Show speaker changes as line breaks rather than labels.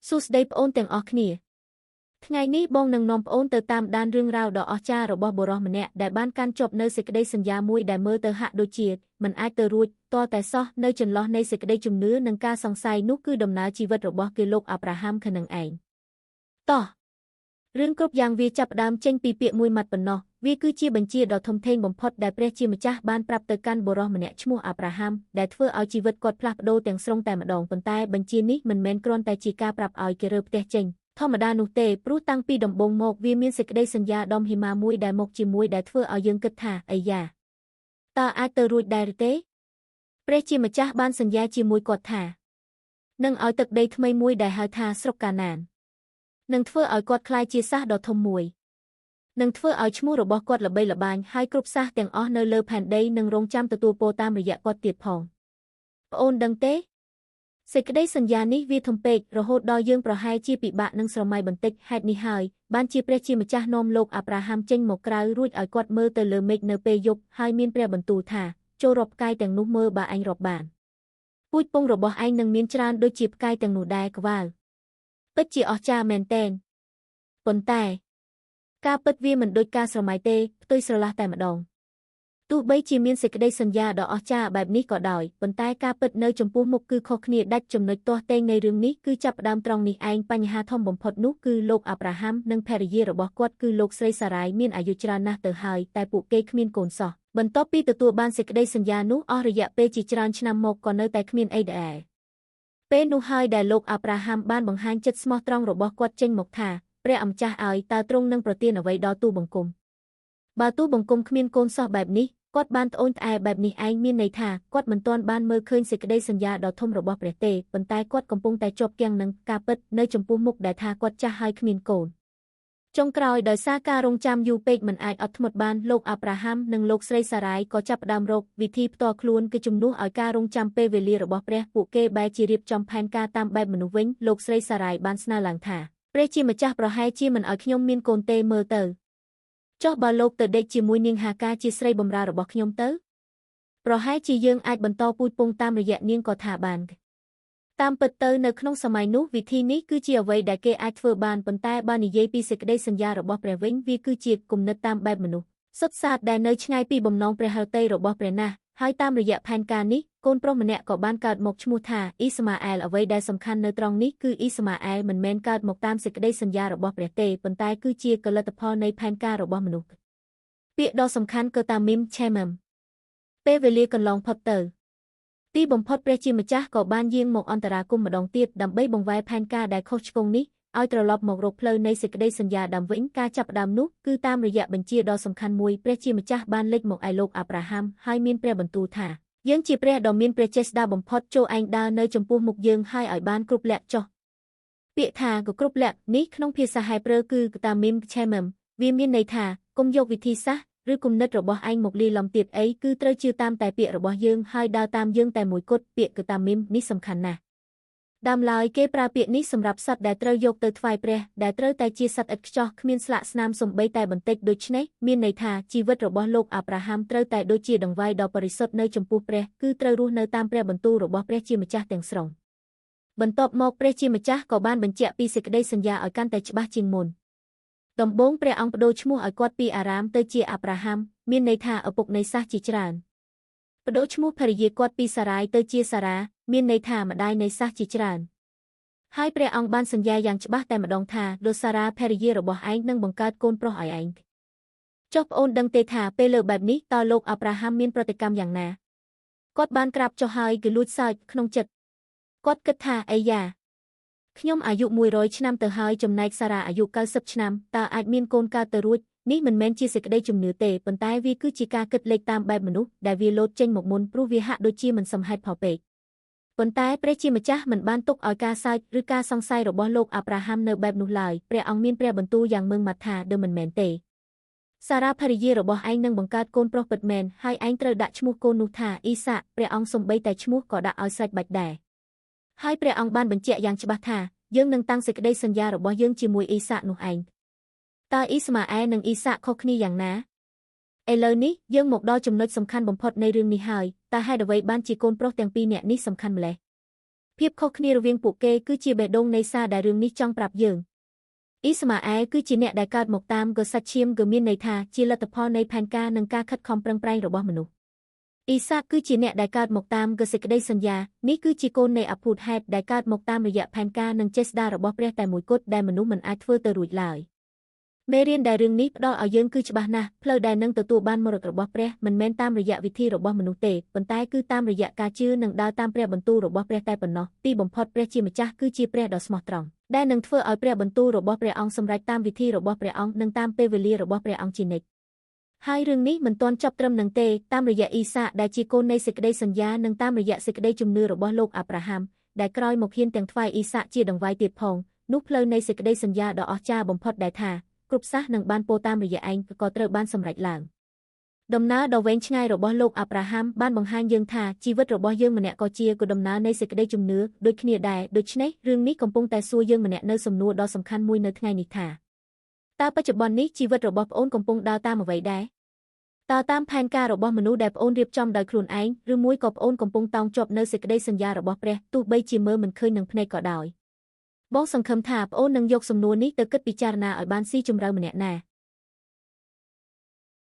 សួស្តីប្អូនទាំងអស់គ្នាថ្ងៃនេះបងនឹងនាំប្អូនទៅតាមដានរឿងរ៉ាវដ៏អស្ចារ្យរបស់បុរសម្នាក់ដែលបានកាន់ជាប់នៅសេចក្តីសន្យាមួយដែលមើលទៅហាក់ដូចជាមិនអាចទៅរួចទាល់តែសោះនៅចន្លោះនៃសេចក្តីជំនឿនិងការសង្ស័យនោះគឺដំណើរជីវិតរបស់គេលោកអាប់រ៉ាហាំខនឹងឯងតោះរឿងគ្រប់យ៉ាងវាចាប់ផ្ដើមចេញពីពាក្យមួយម៉ាត់ប៉ុណ្ណោះវាគឺជាបញ្ជាដ៏ធំធេងបំផុតដែលព្រះជាម្ចាស់បានប្រាប់ទៅកាន់បុរសម្នាក់ឈ្មោះអាប់រ៉ាហាំដែលធ្វើឲ្យជីវិតគាត់ផ្លាស់ប្ដូរទាំងស្រុងតែម្ដងប៉ុន្តែបញ្ជានេះមិនមែនគ្រាន់តែជាការប្រាប់ឲ្យគេរើផ្ទះចេញធម្មតានោះទេព្រោះតាំងពីដំបូងមកវាមានសេចក្តីសន្យាដ៏មហិមាមួយដែលមកជាមួយដែលធ្វើឲ្យយើងគិតថាអីយ៉ាតើអាចទៅរួចដែរឬទេព្រះជាម្ចាស់បានសន្យាជាមួយគាត់ថានឹងឲ្យទឹកដីថ្មីមួយដែលហៅថាស្រុកកាណាននឹងធ្វើឲ្យគាត់ក្លាយជាសាសដ៏ធំមួយនឹងធ្វើឲ្យឈ្មោះរបស់គាត់ល្បីល្បាញហើយគ្រប់សាសទាំងអស់នៅលើផែនដីនឹងរងចាំទទួលពរតាមរយៈគាត់ទៀតផងប្អូនដឹងទេសេចក្តីសន្យានេះវាធំពេករហូតដល់យើងប្រហែលជាពិបាកនឹងស្រមៃបន្តិចហេតុនេះហើយបានជាព្រះជាម្ចាស់នាំលោកអាប់រ៉ាហាំចេញមកក្រៅរួចឲ្យគាត់មើលទៅលើមេឃនៅពេលយប់ហើយមានព្រះបន្ទូលថាចូលរាប់ផ្កាយទាំងនោះមើលបើឯងរាប់បានពូជពងរបស់ឯងនឹងមានច្រើនដូចជាផ្កាយទាំងនោះដែរក្បាលពិតជាអស្ចារ្យមែនទែនប៉ុន្តែការពិតវាមិនដូចការស្រមៃទេផ្ទុយស្រឡះតែម្ដងទោះបីជាមានសេចក្តីសន្យាដ៏អស្ចារ្យបែបនេះក៏ដោយប៉ុន្តែការពិតនៅចំពោះមុខគឺខុសគ្នាដាច់ចំណុចទាស់ទែងនៃរឿងនេះគឺចាប់ផ្ដើមត្រង់នេះឯងបញ្ហាធំបំផុតនោះគឺលោកអាប់រ៉ាហាំនិងភរិយារបស់គាត់គឺលោកស្រីសារ៉ាយមានអាយុច្រើនណាស់ទៅហើយតែពួកគេគ្មានកូនសោះបន្ទាប់ពីទទួលបានសេចក្តីសន្យានោះអស់រយៈពេលជាច្រើនឆ្នាំមកក៏នៅតែគ្មានអីដែរពេលនោះហើយដែលលោកអាប់រ៉ាហាំបានបង្ហាញចិត្តស្មោះត្រង់របស់គាត់ចេញមកថាព្រះអម្ចាស់ឲ្យតើទ្រង់នឹងប្រទានអ្វីដល់ទូបង្គំបើទូបង្គំគ្មានកូនសោះបែបនេះគាត់បានត្អូញត្អែបែបនេះឯងមានន័យថាគាត់មិនទាន់បានមើលឃើញសេចក្តីសន្យាដ៏ធំរបស់ព្រះទេប៉ុន្តែគាត់កំពុងតែជាប់គាំងនឹងការពិតនៅចំពោះមុខដែលថាគាត់ចាស់ហើយគ្មានកូនចុងក្រោយដោយសារការរងចាំយូរពេកមិនអាចអត់ធ្មត់បានលោកអាប់រ៉ាហាំនិងលោកស្រីសារ៉ាយក៏ចាប់ផ្ដើមរកវិធីផ្ទាល់ខ្លួនគឺជំនួសឲ្យការរងចាំពេលវេលារបស់ព្រះពួកគេបែរជារៀបចំផែនការតាមបែបមនុស្សវិញលោកស្រីសារ៉ាយបានស្នើឡើងថាព្រះជាម្ចាស់ប្រហែលជាមិនឲ្យខ្ញុំមានកូនទេមើលទៅចុះបើលោកទៅដេកជាមួយនាងហាកាជាស្រីបម្រើរបស់ខ្ញុំទៅប្រហែលជាយើងអាចបន្តពូជពងតាមរយៈនាងក៏ថាបានតាមពិតទៅនៅក្នុងសម័យនោះវិធីនេះគឺជាអ្វីដែលគេអាចធ្វើបានប៉ុន្តែបើនិយាយពីសេចក្តីសន្យារបស់ព្រះវិញវាគឺជាគំនិតតាមបែបមនុស្សសុទ្ធសាធដែលនៅឆ្ងាយពីបំណងព្រះហឫទ័យរបស់ព្រះណាស់ហើយតាមរយៈផែនការនេះកូនប្រុសម្នាក់ក៏បានកើតមកឈ្មោះថាអ៊ីស្ម៉ាអែលអ្វីដែលសំខាន់នៅត្រង់នេះគឺអ៊ីស្ម៉ាអែលមិនមែនកើតមកតាមសេចក្តីសន្យារបស់ព្រះទេប៉ុន្តែគឺជាកលិតផលនៃផែនការរបស់មនុស្សពាក្យដ៏សំខាន់គឺតាមីមឆេមឹមពេលវេលាកន្លងផុតទៅទីបំផុតព្រះជាម្ចាស់ក៏បានយាងមកអន្តរាគមន៍ម្ដងទៀតដើម្បីបង្វែរផែនការដែលខុសឆ្គងនេះឲ្យត្រឡប់មករកផ្លូវនៃសេចក្តីសន្យាដើមវិញការចាប់ផ្ដើមនោះគឺតាមរយៈបញ្ជាដ៏សំខាន់មួយព្រះជាម្ចាស់បានលេចមកឯលោកអាប់រ៉ាហាំហើយមានព្រះបន្ទូលថាយើងជាព្រះដ៏មានព្រះចេស្តាបំផុតចូលឯងដើរនៅចំពោះមុខយើងហើយឲ្យបានគ្រប់លក្ខចុះពាក្យថាក៏គ្រប់លក្ខនេះក្នុងភាសាហេប្រឺគឺតាមីមឆេមឹមវាមានន័យថាកុំយកវិធីសាស្ត្រឬគំនិតរបស់ឯងមកលាយឡំទៀតអីគឺត្រូវជឿតាមតែពាក្យរបស់យើងហើយដើរតាមយើងតែមួយគត់ពាក្យតាមីមនេះសំខាន់ណាស់ដើមឡើយគេប្រើពាក្យនេះសម្រាប់សត្វដែលត្រូវយកទៅថ្វាយព្រះដែលត្រូវតែជាសត្វឥតខ្ចោះគ្មានស្លាកស្នាមសំបីតែបន្តិចដូច្នេះមានន័យថាជីវិតរបស់លោកអាប់រ៉ាហាំត្រូវតែដូចជាដង្វាយដ៏បរិសុទ្ធនៅចំពោះព្រះគឺត្រូវរស់នៅតាមព្រះបន្ទូលរបស់ព្រះជាម្ចាស់ទាំងស្រុងបន្ទាប់មកព្រះជាម្ចាស់ក៏បានបញ្ជាក់ពីសេចក្តីសន្យាឲ្យកាន់តែច្បាស់ជាងមុនដំបូងព្រះអង្គប្ដូរឈ្មោះឲ្យគាត់ពីអារ៉ាមទៅជាអាប់រ៉ាហាំមានន័យថាឪពុកនៃសាសជាច្រើនប្ដូរឈ្មោះភរិយាគាត់ពីសារ៉ាយទៅជាសារ៉ាមានន័យថាម្ដាយនៃសាសជាច្រើនហើយព្រះអង្គបានសន្យាយ៉ាងច្បាស់តែម្ដងថាលោកសារ៉ាភរិយារបស់ឯងនឹងបង្កើតកូនប្រុសឲ្យឯងចុះប្អូនដឹងទេថាពេលលើបែបនេះតើលោកអាប់រ៉ាហាំមានប្រតិកម្មយ៉ាងណាគាត់បានក្រាបចុះហើយគឺលួចសើចក្នុងចិត្តគាត់គិតថាអីយ៉ាខ្ញុំអាយុ100ឆ្នាំទៅហើយចំណែកសារ៉ាអាយុ90ឆ្នាំតើអាចមានកូនកើតទៅរួចនេះមិនមែនជាសេចក្តីជំនឿទេប៉ុន្តែវាគឺជាការគិតលេខតាមបែបមនុស្សដែលវាលោតចេញមកមុនព្រោះវាហាក់ដូចជាមិនសមហេតុផលពេកប៉ុន្តែព្រះជាម្ចាស់មិនបានទុកឲ្យការសើចឬការសង្ស័យរបស់លោកអាប់រ៉ាហាំនៅបែបនោះឡើយព្រះអង្គមានព្រះបន្ទូលយ៉ាងម៉ឺងម៉ាត់ថាដើមមិនមែនទេសារ៉ាភរិយារបស់ឯងនឹងបង្កើតកូនប្រុសពិតមែនហើយឯងត្រូវដាក់ឈ្មោះកូននោះថាអ៊ីសាកព្រះអង្គសំបីតែឈ្មោះក៏ដាក់ឲ្យស្រេចបាច់ដែរហើយព្រះអង្គបានបញ្ជាក់យ៉ាងច្បាស់ថាយើងនឹងតាំងសេចក្តីសន្យារបស់យើងជាមួយអ៊ីសាកនោះឯងតើអ៊ីស្ម៉ាអែលនិងអ៊ីសាកខុសគ្នាយ៉ាងណាឥឡូវនេះយើងមកដល់ចំណុចសំខាន់បំផុតនៃរឿងនេះហើយតើហេតុអ្វីបានជាកូនប្រុសទាំងពីរនាក់នេះសំខាន់ម្ល៉េះ ភាពខុសគ្នារវាងពួកគេគឺជាបេះដូងនៃសារដែលរឿងនេះចង់ប្រាប់យើងអ៊ីស្ម៉ាអែលគឺជាអ្នកដែលកើតមកតាមកសាច់ឈាមគឺមានន័យថាជាលទ្ធផលនៃផែនការនិងការខិតខំប្រឹងប្រែងរបស់មនុស្សអ៊ីសាគឺជាអ្នកដែលកើតមកតាមកសេចក្តីសន្យានេះគឺជាកូននៃអភូតហេតុដែលកើតមកតាមរយៈផែនការនិងចេស្តារបស់ព្រះតែមួយគត់ដែលមនុស្សមិនអាចធ្វើទៅរួចឡើយមេរៀនដែលរឿងនេះផ្ដល់ឲ្យយើងគឺច្បាស់ណាស់ផ្លូវដែលនឹងទទួលបានមរតករបស់ព្រះមិនមែនតាមរយៈវិធីរបស់មនុស្សទេប៉ុន្តែគឺតាមរយៈការជឿនិងដើរតាមព្រះបន្ទូលរបស់ព្រះតែប៉ុណ្ណោះទីបំផុតព្រះជាម្ចាស់គឺជាព្រះដ៏ស្មោះត្រង់ដែលនឹងធ្វើឲ្យព្រះបន្ទូលរបស់ព្រះអង្គសម្រេចតាមវិធីរបស់ព្រះអង្គនិងតាមពេលវេលារបស់ព្រះអង្គជានិច្ចហើយរឿងនេះមិនទាន់ចប់ត្រឹមនឹងទេតាមរយៈអ៊ីសាដែលជាកូននៃសេចក្តីសន្យានិងតាមរយៈសេចក្តីជំនឿរបស់លោកអាប់រ៉ាហាំដែលក្រោយមកហ៊ានទាំងថ្វាយអ៊ីសាជាដង្វាយទៀតផងនោះផ្លូវនៃសេចក្តីសន្យាដ៏អស្ចារ្យបំផុតដែលថាគ្រប់សាសនឹងបានពោតាមរយៈឯងក៏ត្រូវបានសម្រេចឡើងដំណើរដ៏វែងឆ្ងាយរបស់លោកអាប់រ៉ាហាំបានបង្ហាញយើងថាជីវិតរបស់យើងម្នាក់ក៏ជាក៏ដំណើរនៃសេចក្តីជំនឿដូចគ្នាដែរដូច្នេះរឿងនេះកំពុងតែសួរយើងម្នាក់នៅសំណួរដ៏សំខាន់មួយនៅថ្ងៃនេះថាតើបច្ចុប្បន្ននេះជីវិតរបស់ប្អូនកំពុងដើរតាមអ្វីដែរតើតាមផែនការរបស់មនុស្សដែលប្អូនរៀបចំដោយខ្លួនឯងឬមួយក៏ប្អូនកំពុងតោងជាប់នៅសេចក្តីសន្យារបស់ព្រះទោះបីជាមើលមិនឃើញនឹងភ្នែកក៏ដោយបងសង្ឃឹមថាប្អូននឹងយកសំណួរនេះទៅគិតពិចារណាឲ្យបានស៊ីជម្រៅម្នាក់ណា។